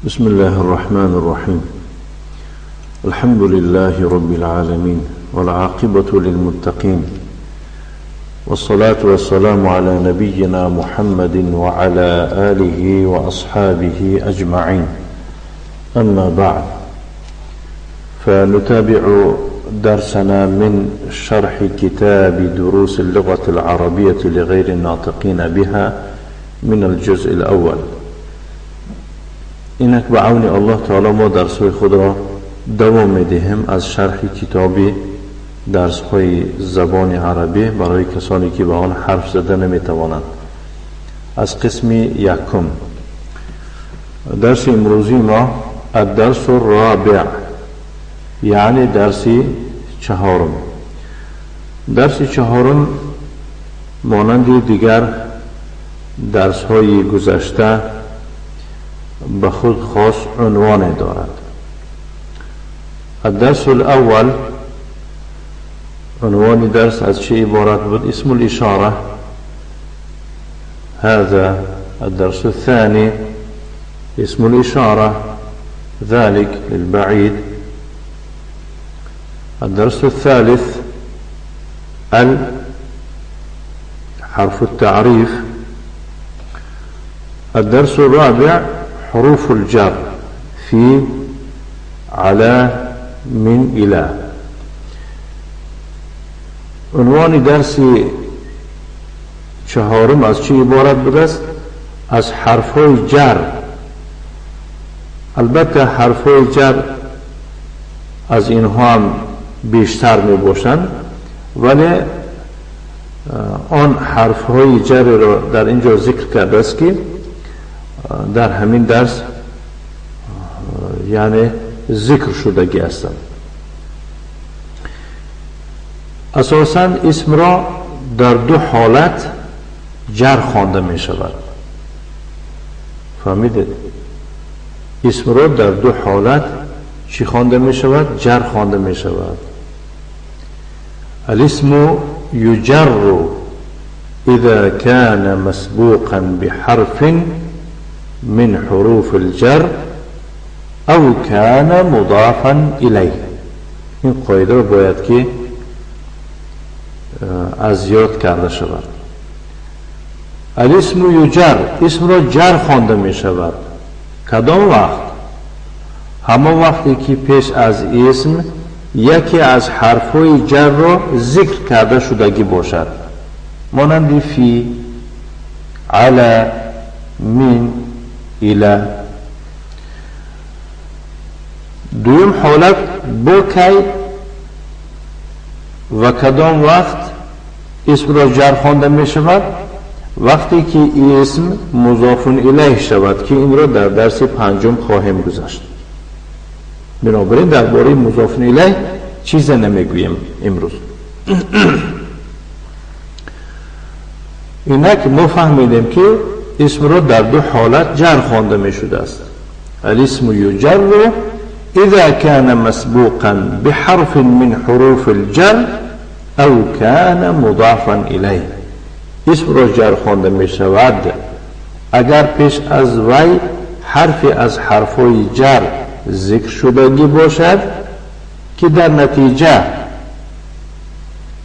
بسم الله الرحمن الرحيم. الحمد لله رب العالمين، والعاقبة للمتقين، والصلاة والسلام على نبينا محمد وعلى آله وأصحابه أجمعين. أما بعد، فنتابع درسنا من شرح كتاب دروس اللغة العربية لغير الناطقين بها من الجزء الأول. اینک به عون الله تعالی ما درس‌های خود را دوام می‌دهیم از شرح کتاب درس‌های زبان عربی برای کسانی که به آن حرف زده نمی‌توانند، از قسم یکم. درس امروزی ما الدرس الرابع، یعنی درس چهارم. درس چهارم مانند دیگر درس‌های گذشته به خود خاص عنوان دارد. الدرس الاول، عنوان درس از چه عبارت بود؟ اسم الاشاره. هذا الدرس الثاني اسم الاشاره، ذلك للبعيد. الدرس الثالث ال حرف التعريف. الدرس الرابع حروف الجر، في، على، من، إلى. عنوان درس چهارم از چه عبارت بوده است؟ از حرف‌های جر. البته حرف‌های جر از اینها هم بیشتر می باشند، ولی آن حرف‌های جر را در اینجا ذکر کرده است که در همین درس یعنی ذکر شدگی هستند. اساساً اسم را در دو حالت جر خوانده می شود. فهمیدید؟ اسم را در دو حالت چی خوانده می شود؟ جر خوانده می شود. الاسم یجر اذا كان مسبوقا بحرف من حروف الجر او كان مضافا الیه. این قاعده را باید که از یاد کرده شود. الاسم یجر، اسم را جر خوانده می شود. کدام وقت؟ همان وقتی که پیش از اسم یکی از حرفهای جر را ذکر کرده شدگی باشد، مانند فی، علی، من، الی. دوم حالت با کی و کدام وقت اسم را جر خوانده می شود؟ وقتی که اسم مضاف الیه شود، که این را در درس پنجم خواهیم گذاشت. بنابراین درباره مضاف الیه چیز نمیگوییم امروز. اینک ما فهمیدیم که اسم را در دو حالت جر خوانده می شده است. الاسم یجر اذا كان مسبوقا بحرف من حروف الجر او كان مضافا الیه. اسم را جر خوانده می شود اگر پیش از وی حرفی از حرفهای جر ذکر شدگی باشد که در نتیجه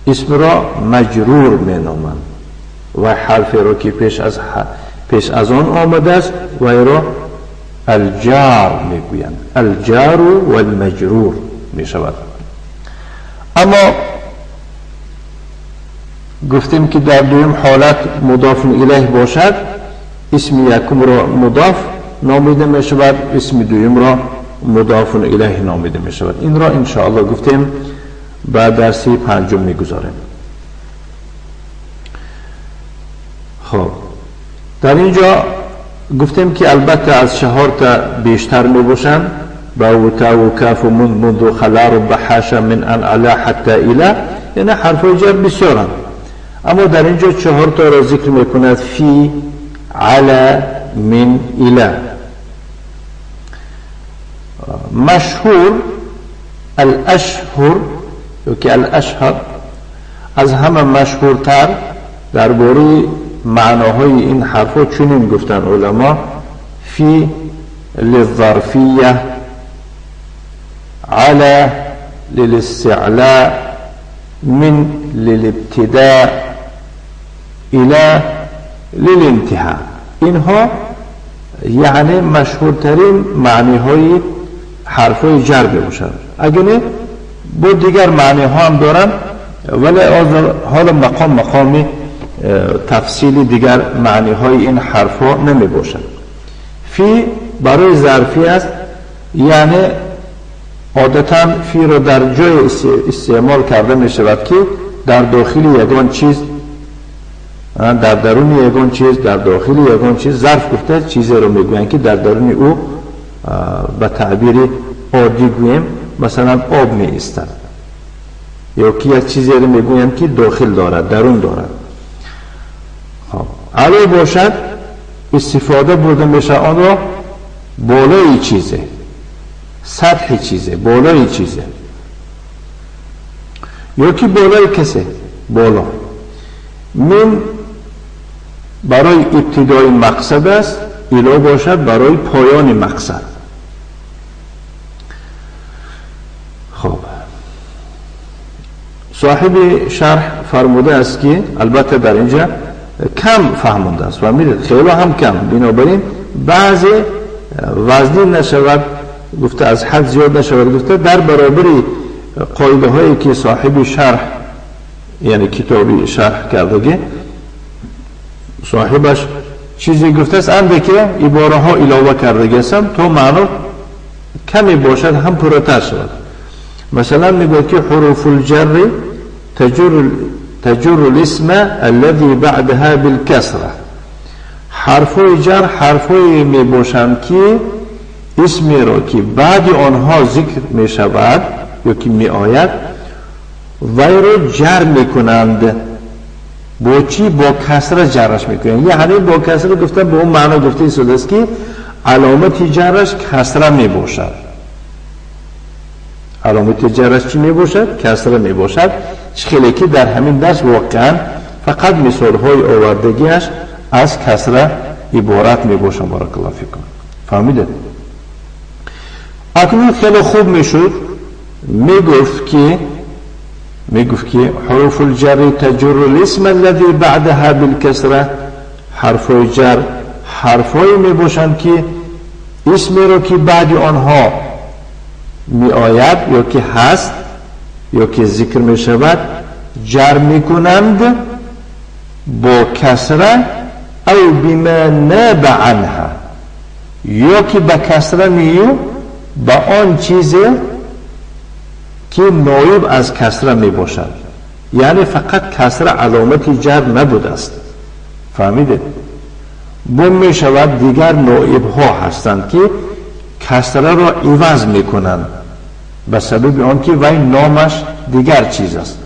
اسم را مجرور می نامند و حرفی را که پیش از آن آمده است وی را الجار می گویند. الجار و المجرور می شود. اما گفتیم که در دوم حالت مضاف الیه باشد، اسم یکم را مضاف نامیده می شود، اسم دوم را مضاف الیه نامیده می شود. این را انشاءالله گفتیم بعد درسی پنجم می گذاریم. خب در اینجا گفتیم که البته از چهار تا بیشتر می باشند، با و تا و کاف و من، منذ، خلا، رب، حاشا، من، ان، علی، حتی، الی، یعنی حرفای جر بسیارند. اما در اینجا چهار تا را ذکر می کند: فی، علی، من، الی. مشهور الاشهر یا که الاشهر، از همه مشهورتر درباره معناهای این حرفا چنین گفتن علما: فی للظرفية، على للاستعلاء، من للابتداء، إلى للانتهاء. اینها یعنی مشهورترین معنی های حرف های جر باشند. اگه نه با دیگر معنی ها هم دارن، ولی حالا مقامی تفصیل دیگر معنی های این حرف ها نمی باشند. فی برای ظرفی است، یعنی عادتا فی رو در جای استعمال کرده می شود که در داخل یگان چیز، در درون یگان چیز، در داخل یگان چیز، ظرف گفته چیزی رو میگویند که در درون او به تعبیر عادی گوییم مثلا آب می ایستد، یا که یک چیزی رو میگویند که داخل دارد، درون دارد. خب علی باشد استفاده برده میشه آن را بالای چیزه، سطح چیزه، بالای چیزه، یا که بالای کسه، بالا. من برای ابتدای مقصد است، الی باشد برای پایان مقصد. خب صاحب شرح فرموده است که البته در اینجا کم فهمونده است، فهمیدید؟ خیلی هم کم، بنابراین بعضی وزنی نشود گفته، از حد زیاد نشود گفته، در برابر قاعده هایی که صاحب شرح یعنی کتابی شرح کرده صاحبش چیزی گفته است، اندکه عباره ها علاوه کرده هستم تا معنا کمی باشد هم پرتر شود. مثلا میگوید که حروف الجر تجر الاسم الذي بعدها بالکسره. حرفای جر حرفای می باشند که اسمی را که بعد آنها ذکر می شود یا که می آید وی را جر می کنند. با چی؟ با کسره جرش می کنند. یعنی با کسره گفته به اون معنا گفته شده است که علامت جرش کسره می باشد. علامت جرش چی می باشد؟ کسره می باشد. خیلی که در همین درس واقعا فقط مثال های آوردگیش از کسره عبارت می باشد. بارک الله فیکم. فهمیدید؟ اکنون خیلی خوب میشد میگفت که حروف الجر تجر الاسم الذي بعدها بالکسره. حرف جر حرفایی می باشند که اسمی رو که بعد آنها می آید یا که هست یا که ذکر می شود جر می کنند با کسره او بما ناب عنها، یا که به کسره نیو با آن چیز که نایب از کسره می باشد. یعنی فقط کسره علامت جر نبوده است. فهمیدید؟ بم می شود دیگر نایب ها هستند که کسره را عوض می کنند به سبب آنکه وی نامش دیگر چیز است.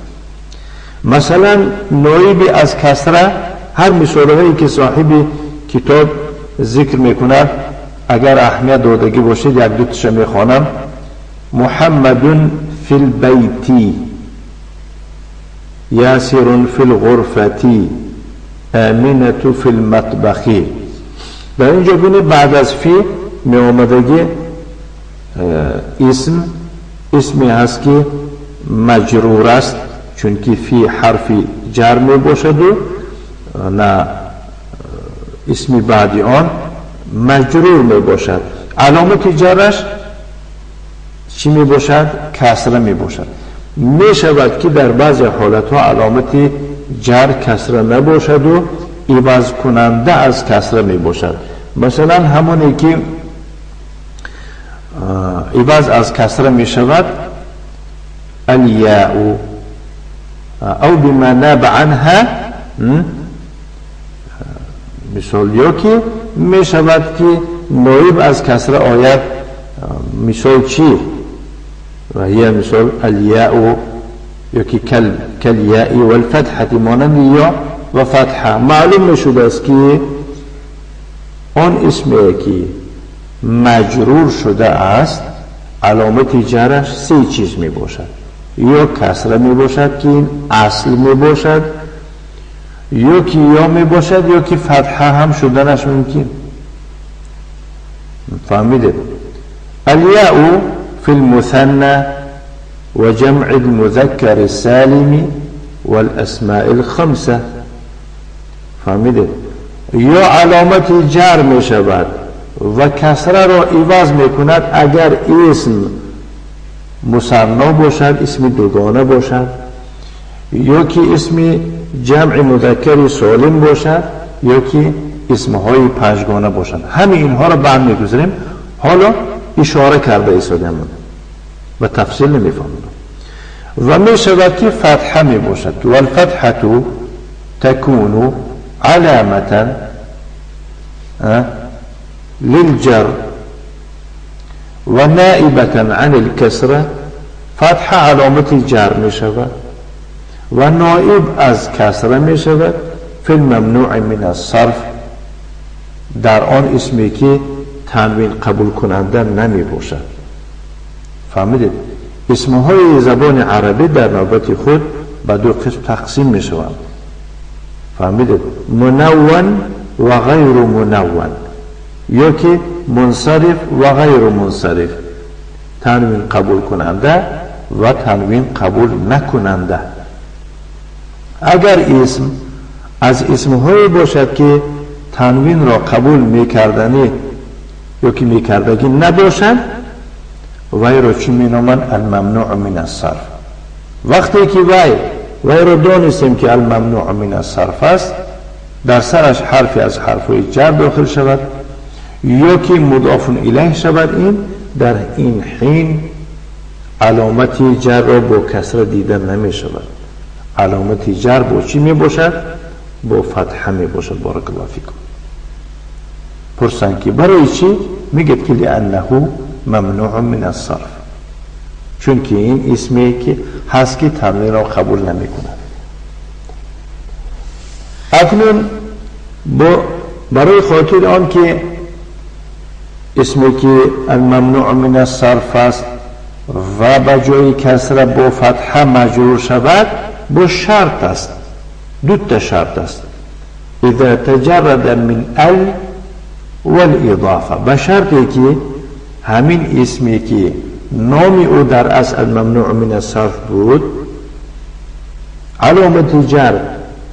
مثلا نایب از کسره، هر مثالهایی که صاحب کتاب ذکر میکند اگر اهمیت دادگی باشید یک دو تاش میخوانم. محمد فی البیت، یاسر فی الغرفة، آمنة فی المطبخ. در اینجا ببینید بعد از فی می آمدگی اسم، اسمی هست که مجرور است، چون که فی حرف جر می باشد و نه اسم بعدی آن مجرور می باشد. علامت جرش چی می باشد؟ کسره می باشد. می شود که در بعضی حالت ها علامت جر کسره نباشد و عوض کننده از کسره می باشد. مثلا همونی که عوض از کسره می شود الیاء او بما ناب عنها، مثال یا که می شود که نایب از کسره آید. مثال چی؟ و هي مثال الیاء یا که کلیاء والفتحة، مانند یا و فتحه. معلوم شده است که آن اسمی که مجرور شده است علامت جرش سه چیز می باشد: یا کسره می باشد که این اصل می باشد، یا که یا می باشد، یا که فتحه هم شدنش ممکن. Фаҳмидед? الياء في المثنى وجمع المذكر السالم والأسماء الخمسة. فهمیدید؟ یا علامت جر می شود و کسره را عوض می کند اگر اسم مثنا باشد، اسم دوگانه باشد، یا که اسم جمع مذکر سالم باشد، یا که اسمهای پنجگانه باشد. همه اینها را به هم میگذاریم. حالا اشاره کرده ایستادیم و تفصیل نمیفهمیم. و می شود که فتحه می باشد. و الفتحة تكون علامة للجر و نائبة عن الكسرة. فتحه علامت جر می شود و نائب از کسره می شود فی الممنوع من الصرف، در آن اسمی که تنوین قبول کننده نمی باشد. فهمیدید؟ اسمهای زبان عربی در نوبت خود به دو قسم تقسیم می شوند. فهمیدید؟ منون و غیر منون، یا که منصرف و غیر منصرف، تنوین قبول کننده و تنوین قبول نکننده. اگر اسم از اسمهایی باشد که تنوین را قبول میکردنی یا که میکردگی نباشد، وی را چی مینامند؟ الممنوع من الصرف. وقتی که وی را دانستیم که الممنوع من الصرف است، در سرش حرفی از حرفهای جر داخل شود یا که مضاف الیه شود، این در این حین علامت جر را با کسره دیده نمی شود. علامت جر با چی می باشد؟ با فتحه می باشد. بارک الله فیکم. پرسن که برای چی؟ میگه که لانه ممنوع من الصرف، چون که این اسمی که هست که تنوین را قبول نمی کند. اکنون برای خاطر آن که اسمی که الممنوع من الصرف است و به جای کسره با فتحه مجرور شود، با شرط است، دو تا شرط است. اذا تجرد من ال والاضافه، به شرطی که همین اسمی که نام او در اصل الممنوع من الصرف بود، علامت جر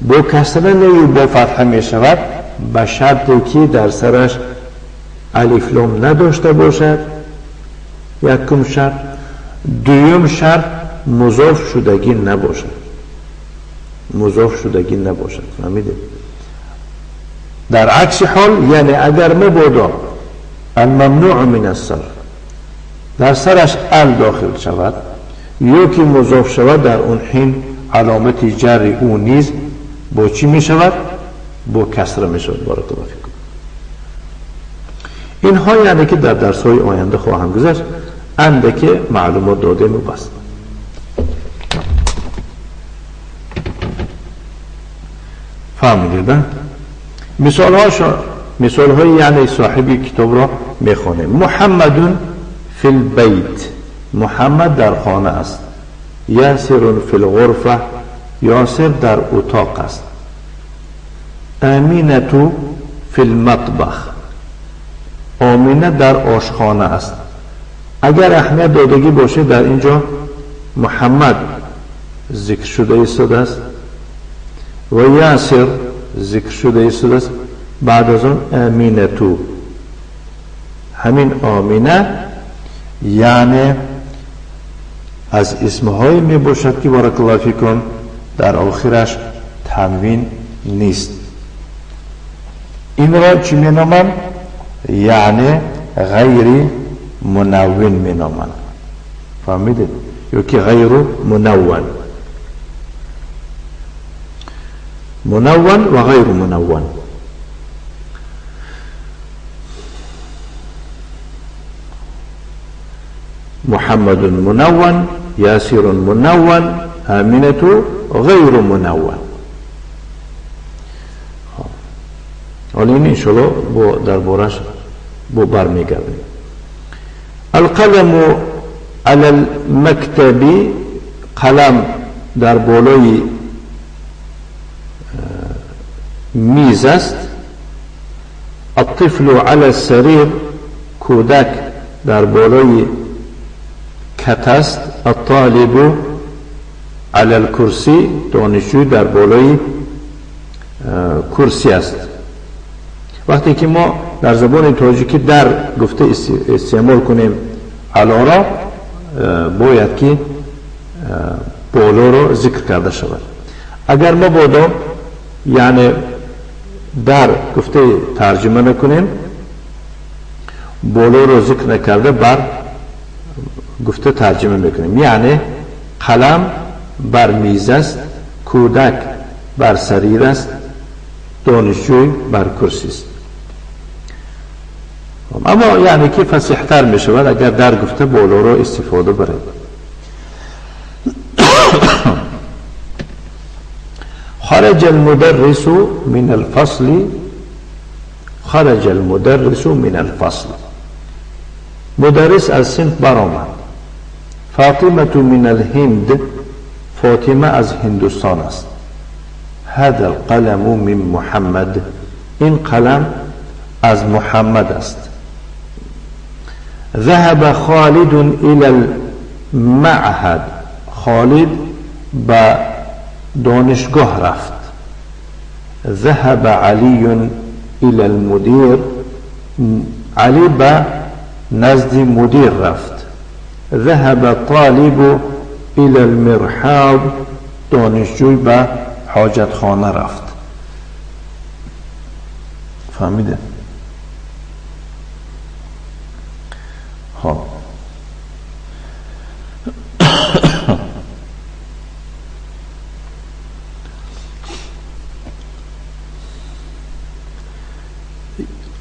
با کسره نه با فتحه می شود، به شرطی که در سرش الف لام نداشته باشد، یکم شرط. دوم شرط مضاف شدگی نباشد، مضاف شدگی نباشد. فهمیدید؟ در عکس حال، یعنی اگر مبادا الممنوع من الصرف در سرش ال داخل شود یا که مضاف شود، در اون حین علامت جر او نیز با چی می شود؟ با کسره می شود. بارک الله فیکم. اینها یعنی که در درس های آینده خواهم گذاشت، اندک معلومات دادیم و بس. فهمیدید؟ مثال های یعنی صاحب کتاب را میخوانیم. محمد فی البیت، محمد در خانه است. یاسر فی الغرفه، یاسر در اتاق است. آمینه فی المطبخ، آمینه در آشخانه است. اگر اهمیت دادگی باشه، در اینجا محمد ذکر شده ایستاده است و یاسر ذکر شده ایستاده است. بعد از آن آمینه تو، همین آمینه یعنی از اسمهای می باشد که بارک الله فیکم در آخرش تنوین نیست. این را چی می نامند؟ یعنی غیر منون می نامند. فهمیدید؟ یا که غیر منون، منون و غیر منون. محمد منون، یاسر منون، آمنة غیر منون. حالا این انشالله با دربارش با برمیگردیم. القلم علی المکتب، قلم در بالای میز است. الطفل علی السریر، کودک در بالای کت است. الطالب علی الکرسی، دانشجو در بالای کرسی است. وقتی که ما در زبان تاجیکی در گفته استعمال کنیم علا را، باید که بالا را ذکر کرده شود. اگر ما بادا یعنی در گفته ترجمه نکنیم، بالا را ذکر نکرده بر گفته ترجمه میکنیم، یعنی قلم بر میز است، کودک بر سریر است، دانشجوی بر کرسی است. اما یعنی که فصیح‌تر می شود اگر در گفته بالا را استفاده بریم. خرج المدرس من الفصل، خرج المدرس من الفصل، مدرس از صنف برآمد. فاطمة من الهند، فاطمه از هندوستان است. هذا القلم من محمد، این قلم از محمد است. ذهب خالد الى المعهد، خالد به دانشگاه رفت. ذهب علی الى المدیر، علی به نزد مدیر رفت. ذهب طالب الى المرحاض، دانشجوی به حاجتخانه رفت. فهمیده؟ خب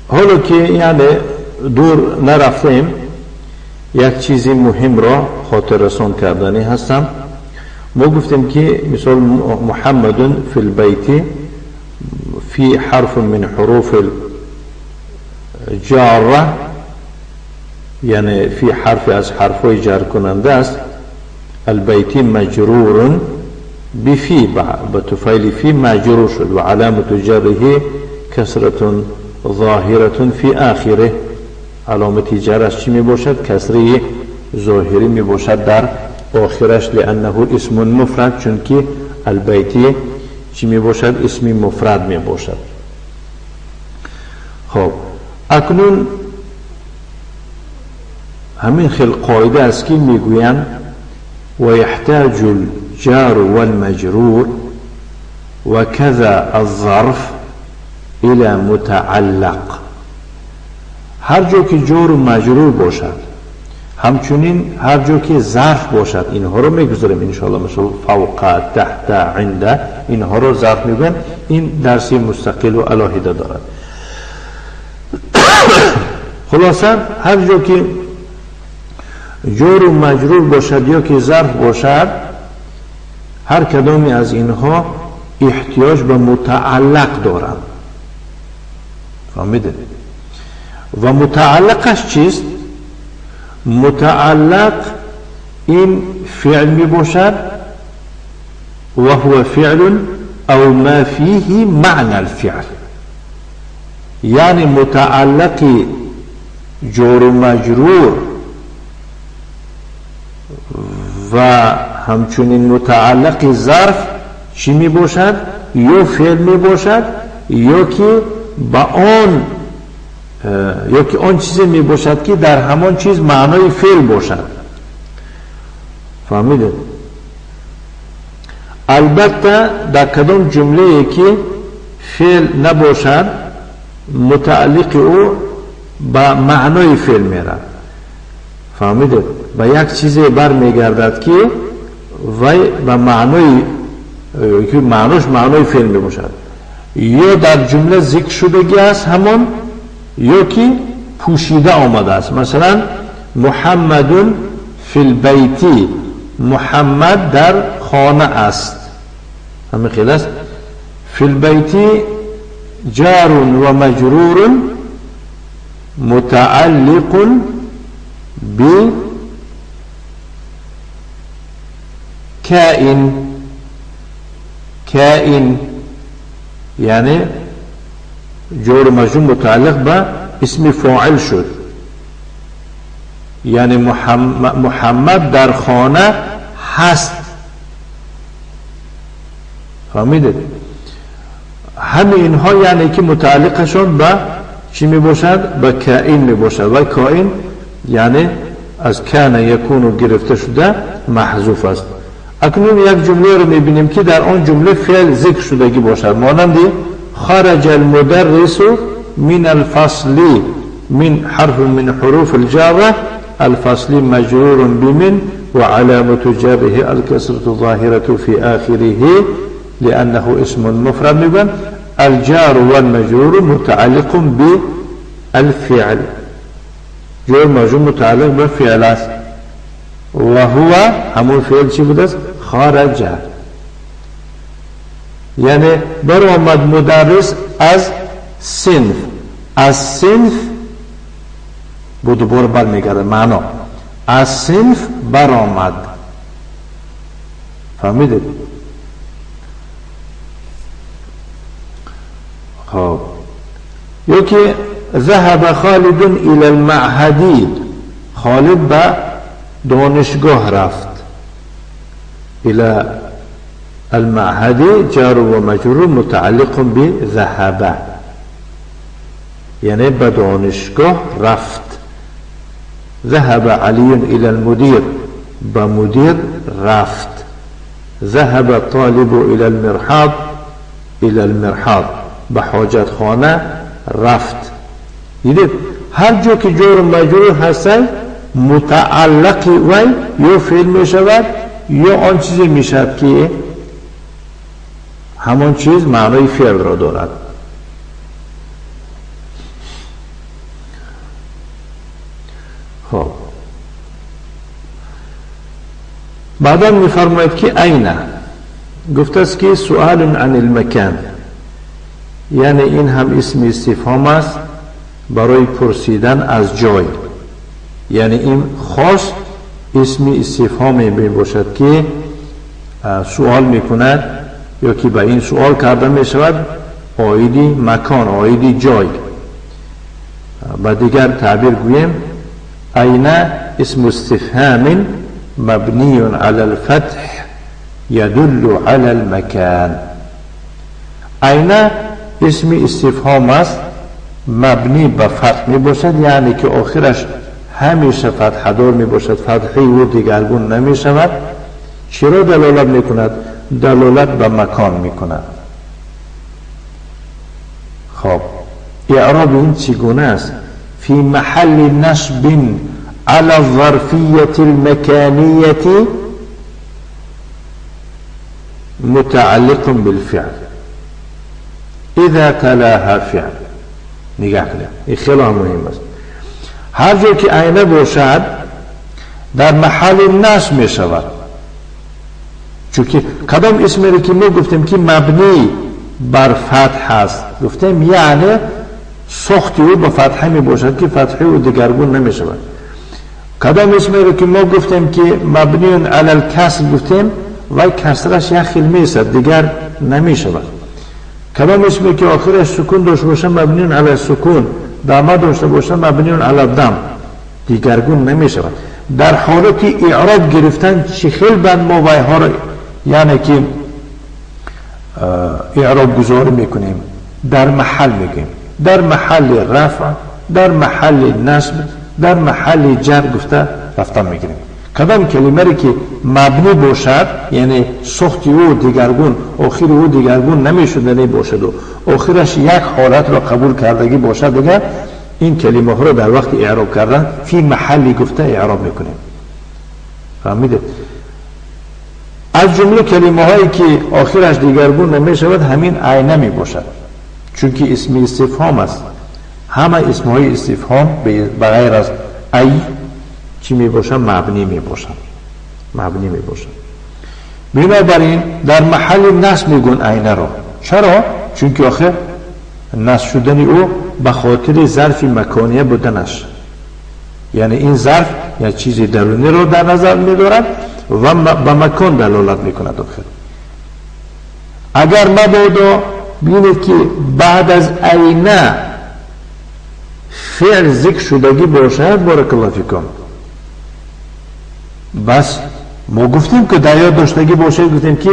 حالا که یعنی دور نرفتیم، یک چیزی مهم را خاطر رسان کردنی هستم. ما گفتیم که مثال محمد فی البیت فی حرف من حروف الجاره، یعنی فی حرف از حرفای جر کننده است. البیت مجرور بفی، به طفیل فی مجرور شد و علامت جره کسرة ظاهرة فی آخره. علامت جرش چی می باشد؟ کسره ظاهری می باشد در آخرش، لانه اسم مفرد، چون که البیتی چی می باشد؟ اسم مفرد می باشد. خب اکنون همین خیل قاعده است که میگویند و یحتاج الجار والمجرور وكذا الظرف الى متعلق. هر جا که جار و مجرور باشد، همچنین هر جا که ظرف باشد، اینها رو میگذاریم انشاءالله، مثل فوق، تحت، عند، اینها رو ظرف میگن. این درسی مستقل و علاهیده دارد. خلاصه هر جا که جار و مجرور باشد یا که ظرف باشد، هر کدامی از اینها احتیاج به متعلق دارند. فهمیده؟ و متعلقش چیست؟ متعلق این فعل می باشد و هو فعل او ما فیه معنی الفعل، یعنی متعلق جار و مجرور و همچنین متعلق ظرف چی می باشد؟ یا فعل می باشد یا که با آن، یا که آن چیزی می باشد که در همان چیز معنای فعل باشد. فهمیدید؟ البته در کدام جمله که فعل نباشد متعلق او با معنای فعل میرد. فهمیدید؟ با یک چیزی بر میگردد که وی به معنای که معناش معنای فعل می باشد، یا در جمله ذکر شدگی است همان، یا که پوشیده آمده است. مثلا محمد فی البیتی، محمد در خانه است، همین خیلی است. فی البیتی جار و مجرور متعلق ب کائن، کائن یعنی جار و مجرور متعلق به اسم فاعل شد. یعنی محمد در خانه هست. فهمیدید؟ همه اینها یعنی که متعلقشون به چی می باشد؟ به کائن می باشد و کائن یعنی از کان یکون گرفته شده محذوف است. اکنون یک جمله رو می بینیم که در آن جمله فعل ذکر شدگی باشد، مانند خرج المدرس من الفصل، من حرف من حروف الجارة، الفصل مجرور بمن وعلامة جره الكسرة الظاهرة في آخره لأنه اسم مفرد. میگن الجار والمجرور متعلق بالفعل، جار مجرور متعلق به فعل است و هو همون فعل چی بوده است؟ خرج، یعنی برآمد مدرس از صنف، از صنف بود دوباره برمیگرده معنا، از صنف برآمد. فهمیدید؟ خب یکی ذهب خالد الى المعهد، خالد به دانشگاه رفت. الى المعهد جار و مجرور متعلق بذهب، یعنی به دانشگاه رفت. ذهب علی الى المدیر، به مدیر رفت. ذهب الطالب الى المرحاض، الى المرحاض به حاجت خانه رفت. دیدید هر جا که جار و مجرور هستن متعلق وی یا فعل می شود یا آن چیزی می شود که همان چیز معنای فعل را دارد. خب بعدا می فرماید که اینه، گفته است که سؤال عن المکان، یعنی این هم اسم استفهام است برای پرسیدن از جای، یعنی این خاص اسم استفهام می باشد که سوال می کند یا که به این سوال کرده می شود عاید مکان، عاید جای. با دیگر تعبیر گوییم این اسم استفهام مبنی علی الفتح يدل علی المکان. این اسم استفهام است مبنی به فتح می باشد، یعنی که آخرش همیشه فتحه دار می باشد، فتحی او دیگرگون نمی شود. چرا دلالت می کند؟ دلالت به مکان می کند. خب اعراب این چگونه است؟ فی محل نصب على الظرفیة المکانیة متعلق بالفعل اذا تلاها فعل. نگاه کنید، این خیلی مهم است. هر جا که آینه باشد در محل نصب می شود، چون که کدام اسمی که ما گفتیم که مبنی بر فتح است، گفتیم یعنی ساخت او به فتحه می باشد که فتحه او دیگرگون نمی شود. کدام اسمی که ما گفتیم که مبنی علی الکسر گفتیم و کسرش یک خیل می است دیگر نمی شود. کدام اسمی که آخرش سکون داشته باشه مبنی علی السکون، دمه داشته باشه مبنی علی الدم، دیگرگون نمی شود. در حالت اعراب گرفتن چه خیل بند ما وایها را یعنی که اعراب گذاری میکنیم، در محل میگیم، در محل رفع، در محل نصب، در محل جر گفته رفتن میگیریم. کدام کلمه که مبنی باشد یعنی ساخت او دیگرگون، آخر او دیگرگون نمیشدنی باشد و آخرش یک حالت را قبول کردگی باشد، دیگر این کلمه ها را در وقت اعراب کردن فی محلی گفته اعراب میکنیم. فهمیدید؟ از جمله کلمه هایی که آخرش دیگرگون نمیشود همین عینه می باشد، چون که اسم استفهام است. همه اسم های استفهام بغیر از ای چی می باشند؟ مبنی می باشند، مبنی می باشند. بنابراین در محل نصب میگن عینه را. چرا؟ چون که آخر نصب شدن او به خاطر ظرف مکانیه بودنش، یعنی این ظرف یا چیزی درونی رو در نظر می‌دارد و به مکان دلالت میکند. آخر اگر مبادا ببینید که بعد از عینه فعل ذکر شدگی باشد، بارک الله فیکم، Бас мо гуфтем, ки дар ёд доштагӣ бошед, гуфтем, ки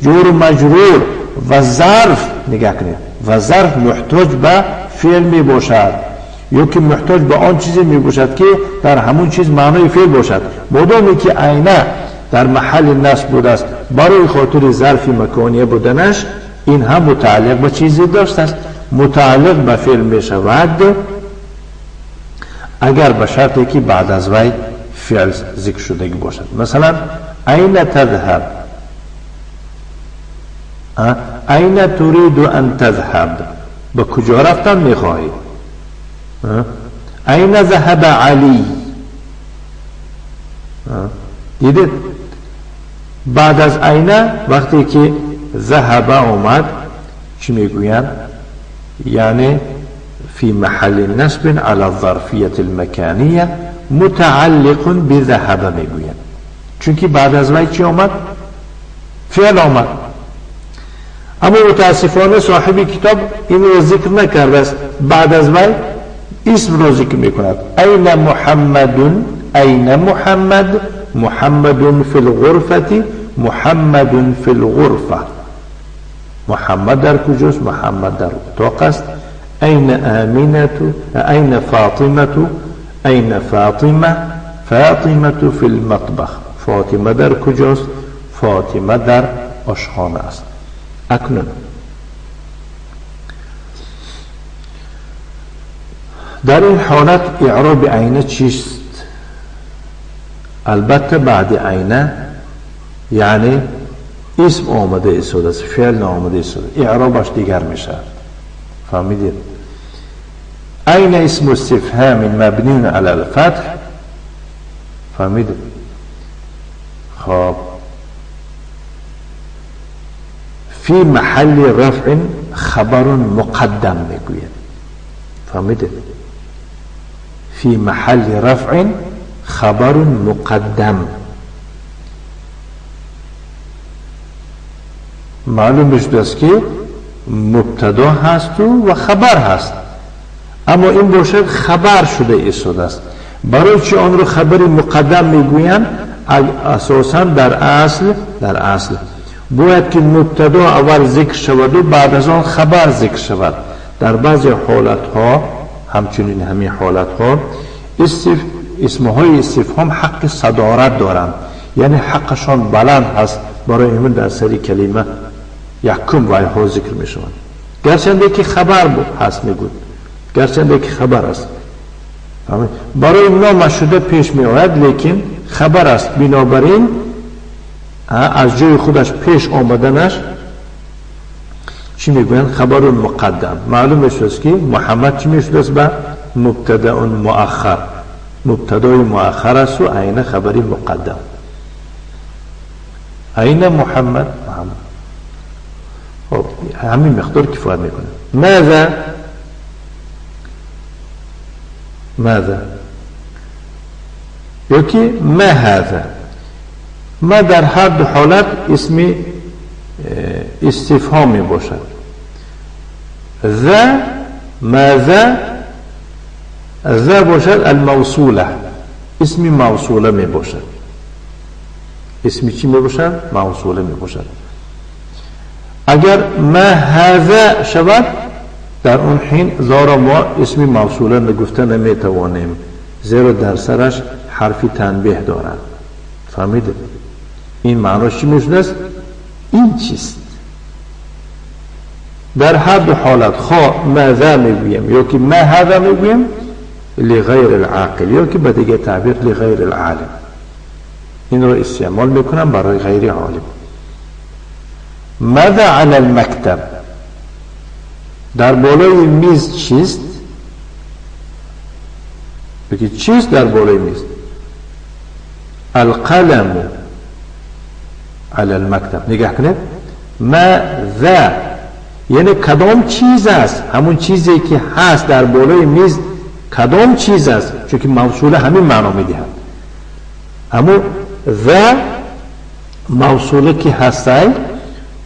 ҷору маҷрур ва зарф, нигоҳ кунед, ва зарф муҳтоҷ ба феъл мебошад ё ки муҳтоҷ ба он чизе мебошад, ки дар ҳамон чиз маънои феъл бошад. Модоме ки айна дар маҳалли насб будааст, барои хотири зарфи макония буданаш ин ҳам мутааллиқ ба чизе доштааст, мутааллиқ ба феъл мешавад, агар ба шарте ки баъд аз вай феъл зикр шудагӣ бошад. Масалан, айна тадҳаб, айна туриду ан тадҳаб, ба куҷо рафтан мехоҳӣ? Айна заҳаба Алӣ. Дидед, баъд аз айна вақте ки заҳаба омад, чӣ мегӯянд? Яъне في محل نصب على الظرفية المكانية متعلق بذهب мегӯянд، чунки баъд аз вай чӣ омад? Феъл омад. Аммо мутаассифона соҳиби китоб инро зикр накардааст. Баъд аз вай исмро зикр мекунад: айна Муҳаммадун, айна Муҳаммад, Муҳаммадун фи лғурфати, Муҳаммадун фи лғурфа. Муҳаммад дар куҷост? Муҳаммад дар утоқ аст. Айна Аминату, айна Фотимату, айна Фотима, Фотимату фи лматбах. Фотима дар куҷост? Фотима дар ошхона аст. Акнун дар ин ҳолат иъроби айна чист? Албатта, баъди айна, яъне исм омада истодааст, феъл наомада истода, иъробаш дигар мешавад. Фаҳмидед? Айна исму истифҳамин мабниюн ала лфатҳ. Фаҳмидед? Хоб, фи маҳалли рафъин хабарун муқаддам мегӯяд. Фаҳмидед? Фи маҳалли рафъин хабарун муқаддам. Маълум мешудааст, ки мубтадо ҳасту ва хабар ҳаст, аммо ин бошад хабар шуда истодааст. Барои чи онро хабари муқаддам мегӯянд? Асосан дар асл бояд ки мубтадо аввал зикр шаваду баъд аз он хабар зикр шавад. Дар баъзе ҳолатҳо, ҳамчунин ҳамин ҳолатҳо, исмҳои истифҳом ҳаққи садорат доранд, яъне ҳаққашон баланд ҳаст. Барои ҳамин дар сари калима якум вайҳо зикр мешаванд, гарчанде ки хабар ҳаст мегӯд, гарчанде ки хабар аст. Барои номашуда пеш меояд, лекин хабар аст. Бинобар ин аз ҷои худаш пеш омаданаш чӣ мегӯянд? Хабарун муқаддам. Маълум мешудааст, ки Муҳаммад чӣ мешудааст? Ба мубтадаун муаххар, мубтадои муаххар асту айна хабари муқаддам. Айна Муҳаммад, Муҳаммад. Хоб, ҳамин миқдор кифоят мекунад. Маза, маза ё ки ма ҳаза. Ма дар ҳар ду ҳолат исми истифҳом мебошад. За, маза, за бошад алмавсула, исми мавсула мебошад. Исми чӣ мебошад? Мавсула мебошад. Агар ма ҳаза шавад, дар он ҳин зоро мо исми мавсула гуфта наметавонем, зеро дар сараш ҳарфи танбеҳ дорад. Фаҳмидед? Ин маънош чӣ мешудааст? Ин чист? Дар ҳар ду ҳолат, хо маза мегӯем ё ки ма ҳаза мегӯем, лиғайри лоқил ё ки ба дигар таъбир лиғайри лолим инро истеъмол мекунам, барои ғайри олим. Маза ала лмактаб, дар болои миз чист? Ки чист дар болои миз? Алқаламу ала лмактаб. Нигаҳ кунед, маза яъне кадом чиз аст, ҳамон чизе ки ҳаст дар болои миз кадом чиз аст, чунки мавсула ҳамин маъно медиҳад. Аммо ва мавсула ки ҳастай,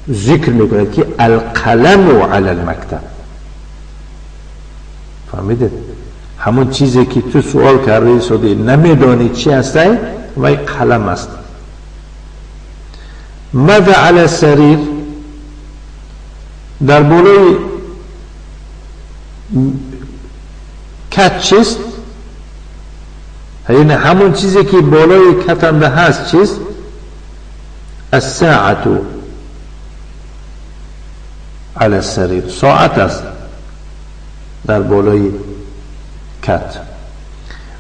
зикр мекунад, ки алқаламу ала лмактаб. Фаҳмидед? Ҳамон чизе ки ту суол кардаи соди, намедонӣ чи ҳастай. وی قلم است. ماذا علی السریر؟ در بالای کت چیست؟ یعنی همون چیزی که بالای کتنده هست چیست؟ الساعة علی السریر، ساعت است در بالای کت.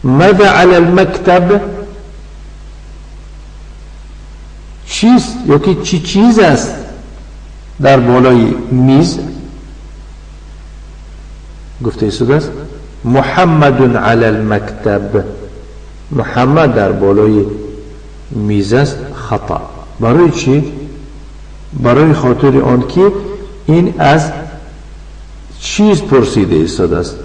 ماذا علی المکتب؟ چیست یا که چی چیز است در بالای میز؟ گفته ایستاده است محمد علی المکتب، محمد در بالای میز است. خطا. برای چی؟ برای خاطر آن که این از چیز پرسیده ایستاده است،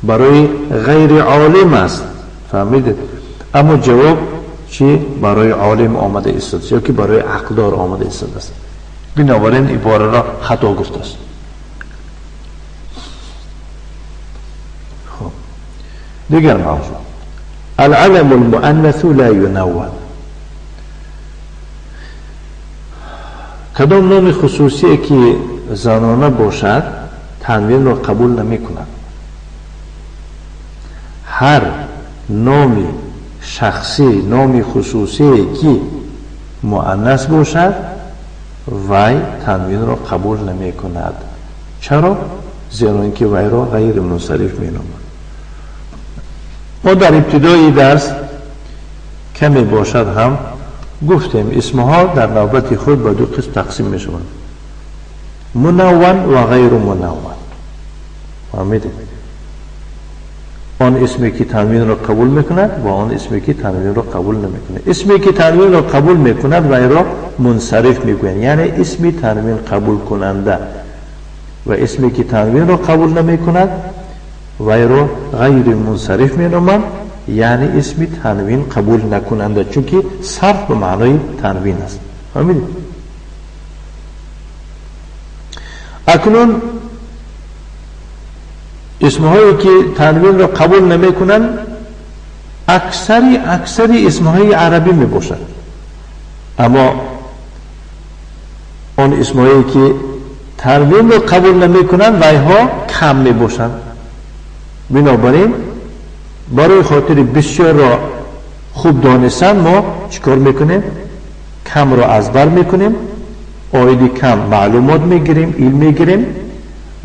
برای غیر عالم است. فهمیدید؟ اما جواب چی؟ برای عالم آمده ایستاده است یا که برای عقلدار آمده ایستاده است. بنابراین عباره را خطا گفته است. خب دیگر موضوع، العلم المؤنث لا ينون. کدام نام خصوصی که زنانه باشد تنوین را قبول نمی کند. هر نام شخصی، نام خصوصی که مؤنث باشد وی تنوین را قبول نمی کند. چرا؟ زیرا اینکه وی را غیر منصرف می نامند. ما در ابتدای درس کمی باشد هم گفتیم اسمها در نوبت خود به دو قسم تقسیم می شوند، منون و غیر منون. فهمیدید؟ آن اسمی که تنوین را قبول میکند و آن اسمی که تنوین را قبول نمیکند. اسمی که تنوین را قبول میکند و را منصرف میگویند، یعنی اسمی تنوین قبول کننده، و اسمی که تنوین را قبول نمیکند و را غیر منصرف مینامند، یعنی اسمی تنوین قبول نکننده، چون که صرف به معنای تنوین است. فهمیدید؟ اکنون اسمهایی که تنوین را قبول نمی کنند اکثری اسمهای عربی می باشند، اما آن اسمهایی که تنوین را قبول نمی کنند ویها کم می باشند. بنابراین برای خاطر بسیار را خوب دانستن ما چیکار میکنیم؟ کم را از بر میکنیم، آید کم معلومات میگیریم، علم میگیریم،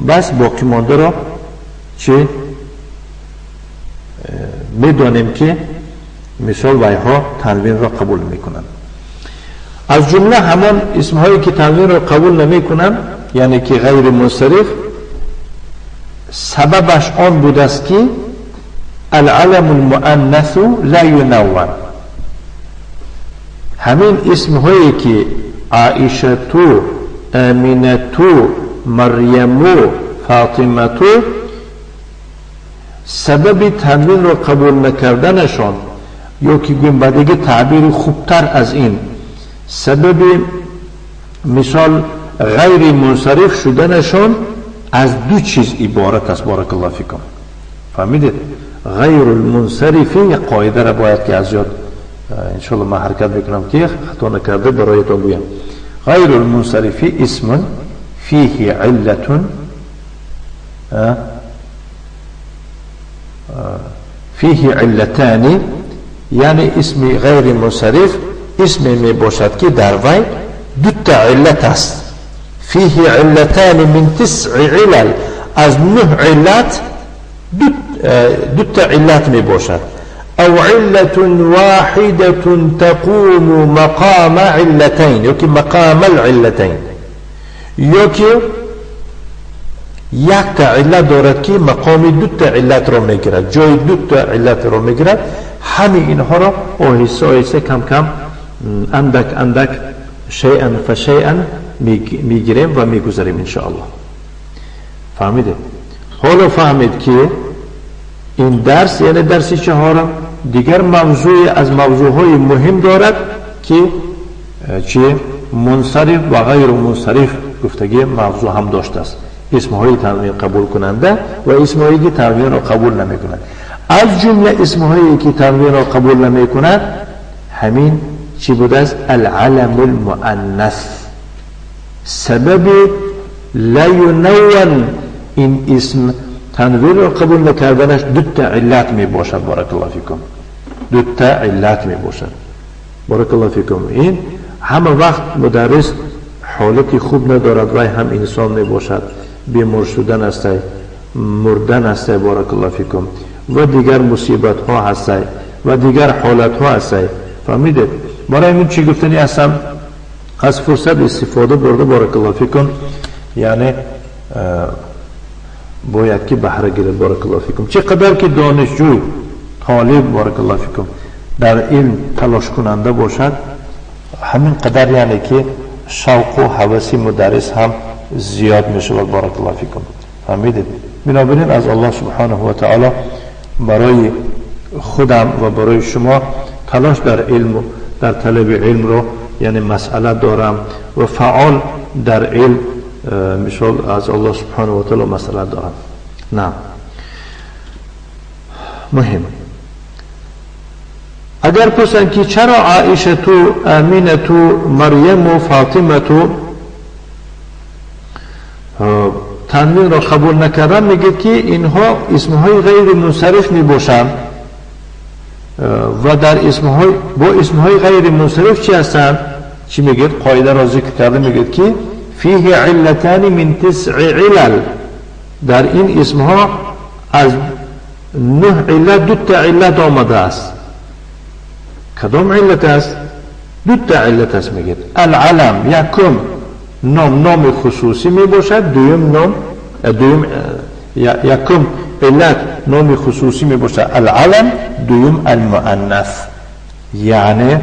بس باقی مانده را چه میدانیم که مثال ویها تنوین را قبول میکنند. از جمله همان اسمهایی که تنوین را قبول نمیکنند، یعنی که غیر منصرف، سببش آن بوده است که العلم المؤنث لا ينون. همین اسمهایی که عائشه، آمینه، مریم، فاطمه، سبب تنوین را قبول نکردنشان، یا که گویم به دیگه تعبیر خوبتر از این، سبب مثال غیر منصرف شدنشان از دو چیز عبارت است. بارک الله فیکم. فهمیدید؟ غیر المنصرفی یک قاعده را باید که از یاد انشالله من حرکت میکنم که خطا نکرده برایتان گویم. غیر المنصرفی اسم فیه علت، فیه علتان، یعنی اسم غیر منصرف اسم می باشد که در وی دو تا علت است. فیه علتان من تسع علل، از نه علت دو تا علت می باشد. او علة واحدة تقوم مقام علتين، یکی مقام العلتين، یکی یک تا علت دارد که مقام دو تا علت را میگیرد، جای دو تا علت را میگیرد. همه اینها را آهسته آهسته کم کم اندک اندک شیئا فشیئا میگیریم و میگذاریم انشاءالله. فهمیده؟ حالا فهمید که این درس، یعنی درس چهارم، دیگر موضوع از موضوعهای مهم دارد که چه منصرف و غیر منصرف گفتگی موضوع هم داشته است. اسمهای تنوین قبول کننده و اسمهایی که تنوین را قبول نمی کند. از جمله اسمهایی که تنوین را قبول نمی کند همین چی بوده است؟ العلم المؤنث. سبب لا ینون این اسم تنوین رو قبول نکردنش دو تا علت می باشد. بارک الله فیکم. دو تا علت می باشد. بارک الله فیکم. این همه وقت مدرس حالتی خوب ندارد، وای هم انسان می باشد، بیمار شدن است، مردن است، بارک الله فیکم، و دیگر مصیبت ها هست و دیگر حالت ها هست. فهمیدید؟ برای این چی گفتنی هستم؟ از فرصت استفاده برده بارک الله فیکم، یعنی باید که بهره گیرد. بارک الله فیکم. چقدر که دانشجو طالب بارک الله فیکم در علم تلاش کننده باشد، همین قدر یعنی که شوق و هوس مدرس هم زیاد می شود. بارک الله فیکم. فهمیدید؟ بنابراین از الله سبحانه و تعالی برای خودم و برای شما تلاش در علم و در طلب علم رو یعنی مسئله دارم و فعال در علم مثال از الله سبحانه و تعالی مسئله دارم. نه مهم. اگر پرسند که چرا عایشه تو، امینه تو، مریم و فاطمه تو تنوین را قبول نکردن، میگه که اینها اسمهای غیر منصرف میباشند و در اسمهای با اسمهای غیر منصرف چی هستند؟ چی میگه؟ قاعده را ذکر کرده، میگه که فیه علتان من تسع علل، در این اسمها از 9 علت 2 تا علت آمده است. کدام علت است؟ 2 تا علت است. میگه العلم، یکم نام، نام خصوصی می باشد، دوم نام، دوم یکم علت نام خصوصی می باشد العلم، دوم المؤنث، یعنی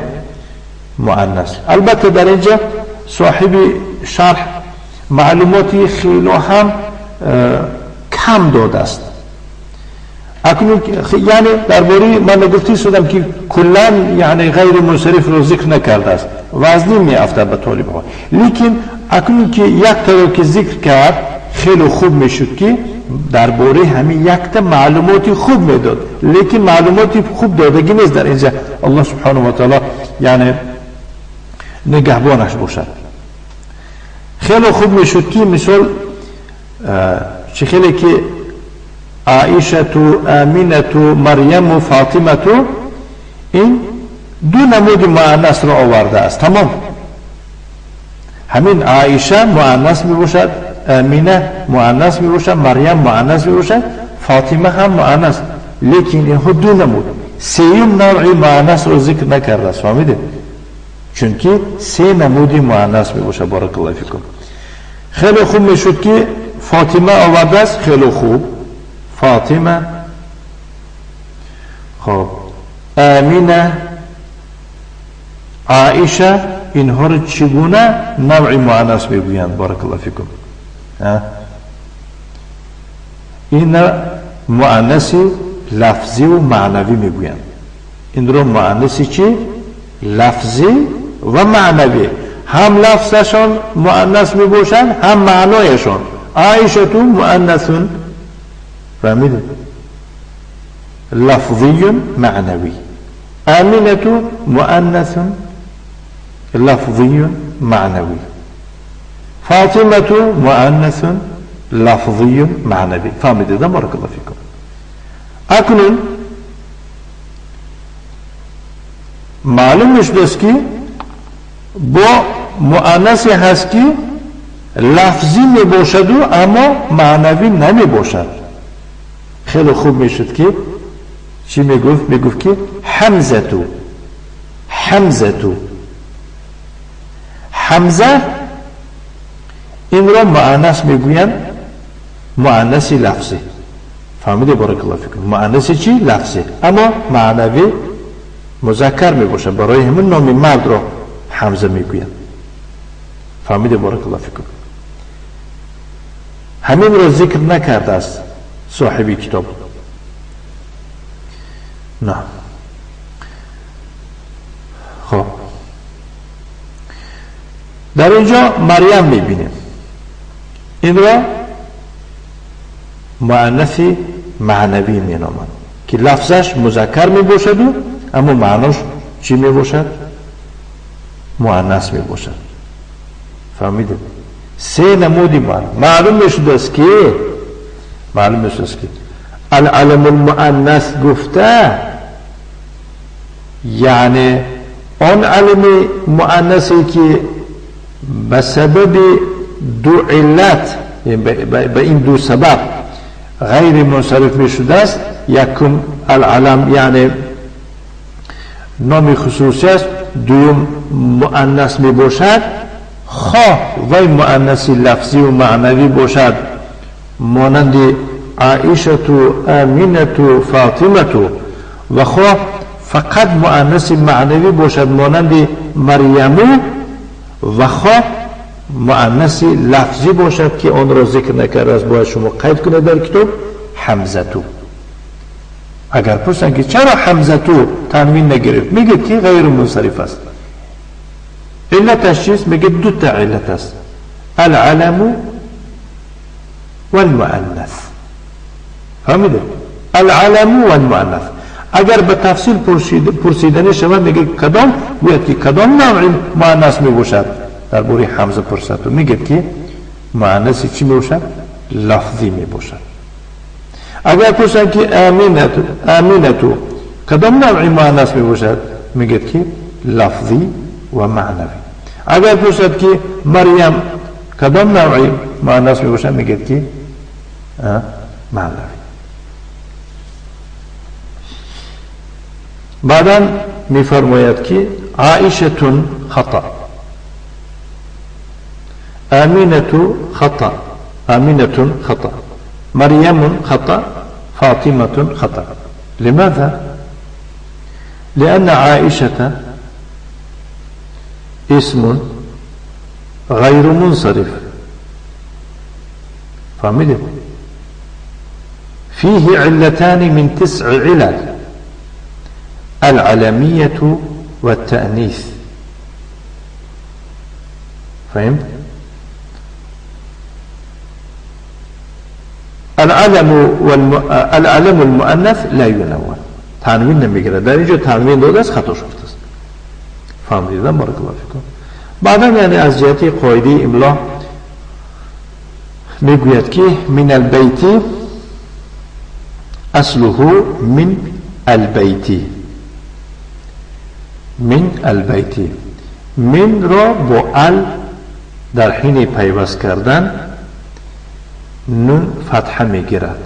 مؤنث. البته در اینجا صاحب شرح معلوماتی خیلی هم کم داده است. اکنون یعنی درباره من گفتی شدم که کلا یعنی غیر منصرف رو ذکر نکرده است، وزنی می افتد به طالب ها. لیکن اکنون که یک تا که ذکر کرد خیلی خوب میشد که درباره همین یک تا معلوماتی خوب میداد، لیکن معلوماتی خوب دادگی نیست در اینجا. الله سبحانه و تعالی یعنی نگهبانش باشد. خیلی خوب میشد که مثال چه خیلی که عایشه تو، امینه تو، مریم و فاطمه تو، این دو نمود مؤنث را آورده است. تمام. همین عایشه مؤنث می باشد، امینه مؤنث می باشد، مریم مؤنث می باشد، فاطمه هم مؤنث، لیکن اینها دو نمود. سیوم نوع مؤنث را ذکر نکرده است. فهمیده؟ چونکه سه نمود مؤنث می باشد. بارک الله فیکم. خیلی خوب میشد که فاطمه آورده است، خیلی خوب فاطمه، خب امینه، عایشه، اینها رو چگونه نوع مؤنث میگویند؟ بارک الله فیکم. این مؤنث لفظی و معنوی میگویند. این رو مؤنث چی؟ لفظی و معنوی. هم لفظشان مؤنث میباشند، هم معنایشان. عایشه تو مؤنث، فهمیدید؟ لفظی معنوی. آمنة مؤنث لفظی معنوی. فاطمة مؤنث لفظی معنوی. فهمیدید؟ بارک الله فیکم. اکنون معلوم میشد که با مؤنثی هست که لفظی میباشد و اما معنوی نمیباشد. خیلی خوب میشد که چی میگفت؟ میگفت که حمزه تو، حمزه تو، حمزه، این را مؤنث میگویند، مؤنث لفظی. فهمیده؟ بارک الله فیکم. مؤنث چی؟ لفظی، اما معنوی مذکر میباشه. برای همون نام مرد را حمزه میگویند. فهمیده؟ بارک الله فیکم. همین را ذکر نکرده است صاحب کتاب. نه. خب در اینجا مریم میبینیم، این را مؤنث معنوی مینامند که لفظش مذکر میباشد اما معناش چی می باشد؟ مؤنث می باشد. فهمیدید؟ سه نمودی معلوم میشد است که العلم المؤنث گفته یعنی آن علم مؤنثی که به سبب دو علت، به این دو سبب غیر منصرف می شده است. یکم العلم یعنی نام خصوصی است، دوم مؤنث می باشد، خواه وی مؤنث لفظی و معنوی باشد مانند عائشه و آمینه و فاطمه، و خواه فقط مؤنث معنوی باشد مانند مریم، و خواه مؤنث لفظی باشد که آن را ذکر نکرده است، باید شما قید کنید در کتاب حمزتو. اگر پرسند که چرا حمزتو تنوین نگرفت، میگه که غیر منصرف است. علتش چیست؟ میگه دو تا علت است: العلم والمؤنث. فهمیده؟ العلم والمؤنث. اگر به تفصیل پرسیدنی شود میگه کدام، گوید که کدام نوع مؤنث میباشد. درباره حمزه پرسد و میگه که مؤنث چی میباشد؟ لفظی میباشد. اگر پرسند که آمینتو کدام نوع مؤنث میباشد، میگه که لفظی و معنوی. اگر پرسد که مریم کدام نوع مؤنث میباشد، میگه که معنوی. بعدا میفرماید که عائشه خطأ، آمینة خطأ، آمینة خطأ، مریم خطأ، فاطمة خطأ. لماذا؟ لأن عائشة اسم غير منصرف، فهمت؟ فيه علتان من 9 علل: العلمية والتأنيث. فهمت؟ العلم المؤنث لا ينون، تنوین نمیگیره. در اینجا تنوین داده است، خطا شده است. فهمیدم؟ بارک الله فیکم. بعدا یعنی از جهت قاعده املا میگوید که من البیت اصله من البیت، من البیت، من را با ال در حین پیوست کردن نون فتحه میگیرد،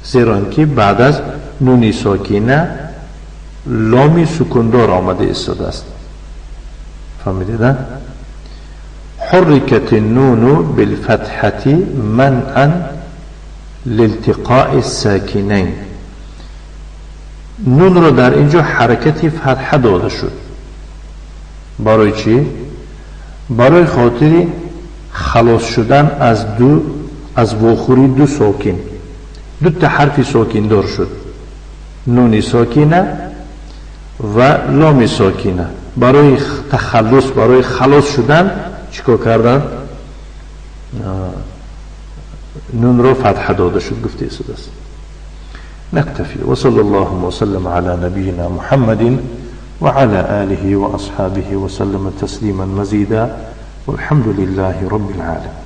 زیرا که بعد از نون ساکینه لام سکوندار آمده ایستاده است. فهمیدید؟ حرکت النون بالفتحة منعا لالتقاء الساکنین. نون را در اینجا حرکت فتحه داده شد. برای چی؟ برای خاطر خلاص شدن از واخوری دو ساکن، دو تا حرف ساکن دار شد، نون ساکنه و لام ساکنه. برای تخلص، برای خلاص شدن چیکار کردن؟ نون رو فتحه داده شد. گفته است. نكتفي وصلى الله وسلم على نبينا محمد وعلى آله وأصحابه وسلم تسليما مزيدا والحمد لله رب العالمين.